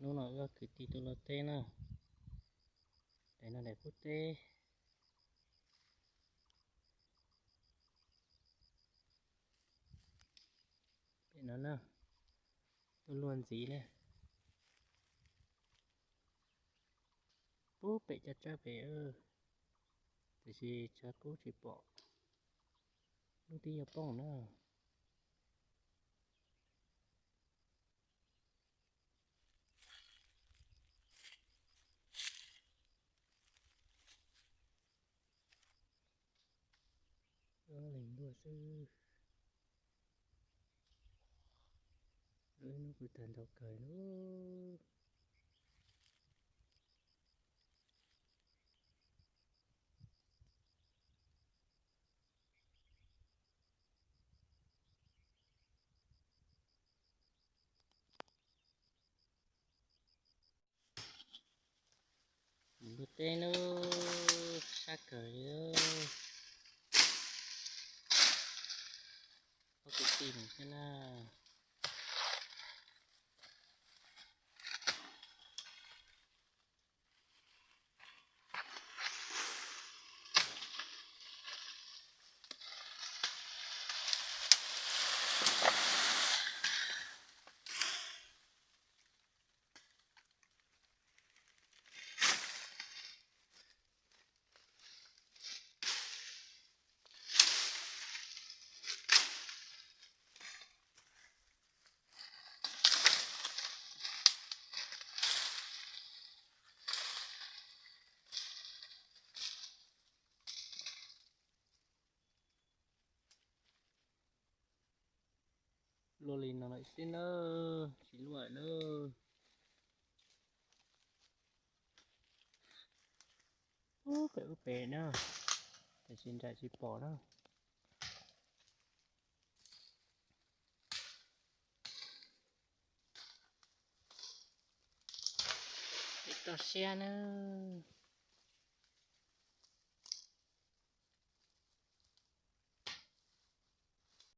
Hnub no wb kwv tij tuaj luaj teb na, daim no daim qub teb. Pem no na, tuaj luaj ntxiv na. Pub pem cov tsawb pem, tiam sis tshav kub tsis pom, lub twb yuav poob na. Leej luaj xwb. Lub hnub kuj tag nrho kawg lub. Mus luaj teb lub, sab kawg li. Ob kwv tij mus thiab na. Luaj li no lawm xwb nawb, tsis luaj lawm. Ub, pem ub pem na, tiam sis nraim tsis pom na. Pem toj siab na.